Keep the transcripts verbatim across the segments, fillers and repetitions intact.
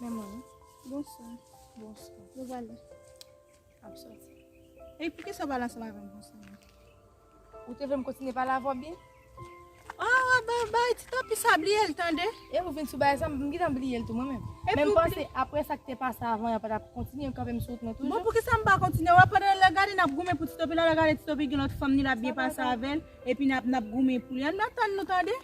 Men mwen, wi. Bonswa. Bonswa. Nou prale. Ap sòti. E poukisa w pale ansanm avè m konsa menm? Ou te vle m kontinye pale avè w byen? Ah, bay, bay Tito Pi sa, bliye l, tande. E ou vin sou bagay sa, m gentan bliye l tou, mwen menm. Men m panse, apre sa k te pase avan, y ap ap kontinye, m kanpe m sou wout mwen toujou. Bon, poukisa m pa kontinye? W ap pandan lè gade n ap goumen pou Tito Pi la, lè gade Tito Pi gen lòt fanm ni l ap byen pase avè l, epi n ap, n ap goumen pou li. Ann atann nou, tande.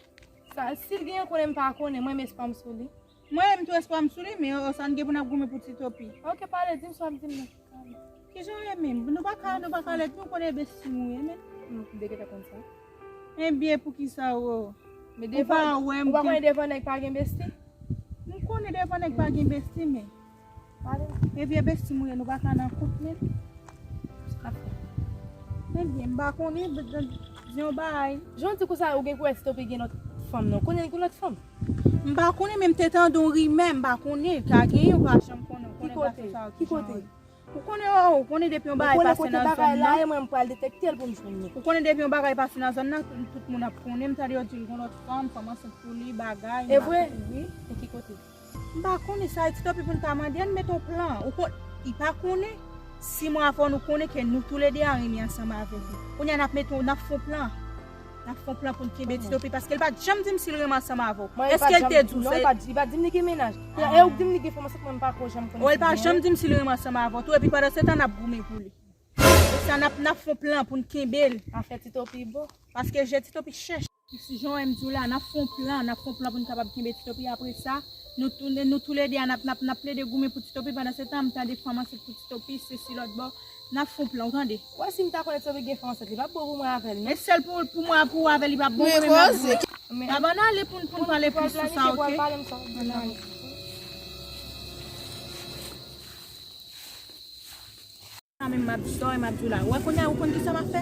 Sa, si l genyen konnen m pa konnen, mwen menm espwa m sou li. Mwen menm tou espwa m sou li, men sa n gen pou n ap goumen pou Tito Pi. Ok, pale, di m sa w ap di m nan. Kijan w ye menm? Nou pa ka, nou pa ka lèd, nou konnen besti m ou ye, men. M te gentan konn sa. Ebyen, poukisa, o? Ou pa wè m. Ou pa konnen devan nèg pa gen besti? M konnen devan nèg pa gen besti, men. Pale. Ebyen, besti m ou ye, nou pa ka nan koup, men. Sa fè. Ebyen, m pa konnen, di yon bagay. Jan w di konsa, ou gen pou wè Tito Pi gen lòt fanm, non? Konnen l gen lòt fanm? M pa konnen, men m te tande yon rimè, m pa konnen, ka genyen, ou pa janm konnen, ou konnen gason sa yo kijan yo ye. Ki kote? Ou konnen, o, ou konnen depi yon bagay pase nan zòn nan. Ou konnen kote bagay la ye, mwen m pral detekte l pou m jwenn li. Ou konnen depi yon bagay pase nan zòn nan, tout, tout moun ap konnen, m tande yo di l gen lòt fanm, fanm ansent pou li, bagay. E vre? Wi. E ki kote? M pa konnen sa, e Tito Pi pou n ta mande, ann mete yon plan. Ou kon, li pa konnen, si mwen avè w nou konnen ke nou toulede a renmen ansanm avè li. Kounye a n ap mete yon, n ap fè yon plan. N ap fè yon plan pou n kenbe Tito Pi, paske l pa t janm di m si l renmen ansanm avè w. Èske l te di w sa? Non, li pa t di m li gen mennaj. E ou k di m li gen fanm ansent, mwen m pa ko janm konnen. Wi, l pa janm di m si l renmen ansanm avè w tou, epi pandan se tan n ap goumen pou li. E sa n ap, n ap fè yon plan pou n kenbe l. Afè Tito Pi bon. Paske je Tito Pi chèch. Si jan w di w la, n ap fè yon plan, n ap fè yon plan pou n kapab kenbe Tito Pi. Apre sa, nou tounen, nou toulede a, n ap, n ap, n ap plede goumen pou Tito Pi. Pandan se tan, m tande fanm ansent pou Tito Pi, sesi lòt bò. N ap fè yon plan, ou tande? Wè, si m ta konnen Tito Pi gen fanm ansent, li p ap bon pou mwen avè l, non. E sèl pou, pou mwen, pou w avè l, li p ap bon pou mwen menm. Men ann ale pou n, pou n pale plis sou sa, ok? Ann ale. Sa menm m ap di w, m ap di w la. Ou wè kounye a, ou konn kisa m ap fè?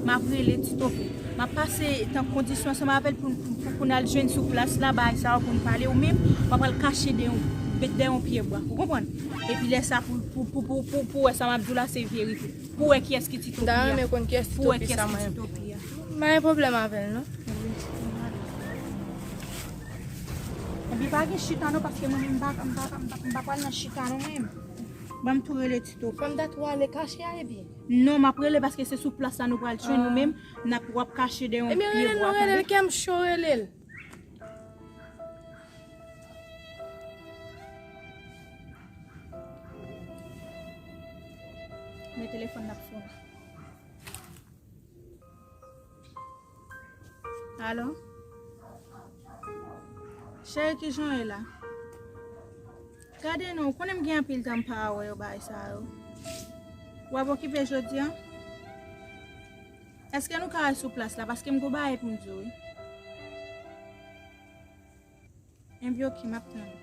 M ap rele Tito Pi. M ap pase tan kondisyon ansanm avè l pou, pou, pou, pou n al jwenn sou plas la, bagay sa yo pou n pale, ou menm, w ap al kache dèyè yon, dèyè yon pye bwa. Ou konprann? Epi lè sa, pou, pou, pou, pou, pou, pou wè sa m ap di w la, se verite. Pou wè kiyès ki Tito Pi a. M ta renmen konn kiyès Tito Pi sa, mwen. Tito Pi a. M pa gen pwoblèm avè l, non. Epi pa gen chita, non, paske mwen menm m pa, m pa, m pa, m pa pral nan chita, non, menm. Ban m tou rele Tito. Fò m ta tou ale kache a, epi? Non, m ap rele paske se sou plas la nou pral jwenn ou menm, n ap, w ap kache dèyè yon pye bwa, tande. Ebyen, rele l, non, rele l, kè m cho, rele l. Men telefòn n ap sonnen. Alo? Cheri, kijan w ye la? Gade non, ou konnen m gen anpil tan m pa wè yo bagay sa yo. W ap okipe jodi a? Èske nou ka al sou plas la? Paske m gon bagay pou m di w, wi. Enben, ok, m ap tann ou.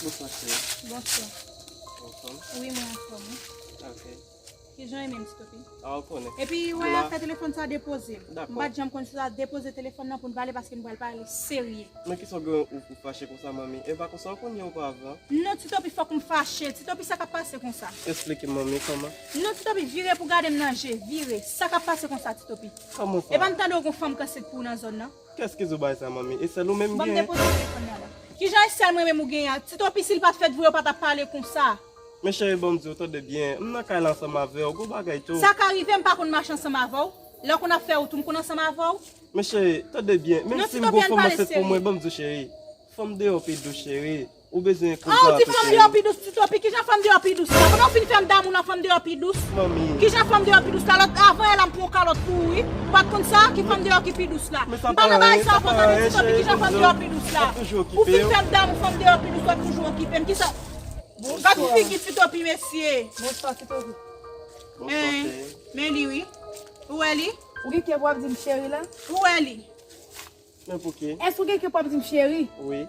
Bonswa, cheri. Bonswa. Ou anfòm? Wi, mwen anfòm, wi. Ok. Kijan e menm, Tito Pi? A, ou konnen. Epi, ou wè afè telefòn sa, depoze l. Dakò. M pa t janm konn sa, depoze telefòn nan pou n pale, paske n pral pale serye. Men kisa w gen ou, ou fache konsa, manmi? E pa konsa w konn ye oparavan? Non, Tito Pi, fòk m fache. Tito Pi, sa k ap pase konsa? Esplike m, manmi, kòman? Non, Tito Pi, vire pou gade m nan je. Vire. Sa k ap pase konsa, Tito Pi? Kòman sa? E pa m tande w gon fanm k ansent pou w nan zòn nan? Kiyès ki di w bagay sa, manmi? E sèl ou menm m genyen? Ban m depoze telefòn nan la. Kijan e sèl mwen menm ou genyen a? Tito Pi, si l pa t fèt vre, yo pa t ap pale konsa. Men cheri, ban m di w, tande byen. M nan kay la ansanm avè w. Gon bagay tou. Sa ka rive, m pa konn mache ansanm avè w. Lè w konn ap fè wout ou, m konn ansanm avè w. Men cheri, tande byen, menm si m gon fanm ansent pou mwen, ban m di w cheri, fanm deyò pi dous cheri, ou bezwen koze avèk li. Ah, ou di fanm deyò pi dous, Tito Pi, kijan fanm deyò pi dous la? Pandan w fin fè m damou la, fanm deyò pi dous? Manmi. Kijan fanm deyò pi dous la? Lòt avan yè la m pran yon kalòt pou ou wi. Ou pa t konn sa? Ki fanm deyò ki pi dous la? M pa nan bagay sa yo konn tande, Tito Pi, kijan fanm deyò pi dous la? Ou fin fè m damou, fanm deyò pi dous, w ap toujou okipe m. Kisa? Gad figi Tito Pi, mesye. Bonswa, Tito Pi. Bonswa, cheri. Men li wi. Ou wè li? Ou gen kè pou w ap di m cheri la? Ou wè li? Men pouki? Èske w gen kè pou w ap di m cheri? Wi.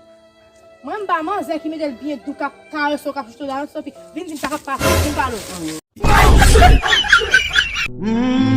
Mwen m pa manzè ki mete l byen dou, k ap karese w, k ap choute w, la, Tito Pi. Vin di m sa k ap pase, vin pale w.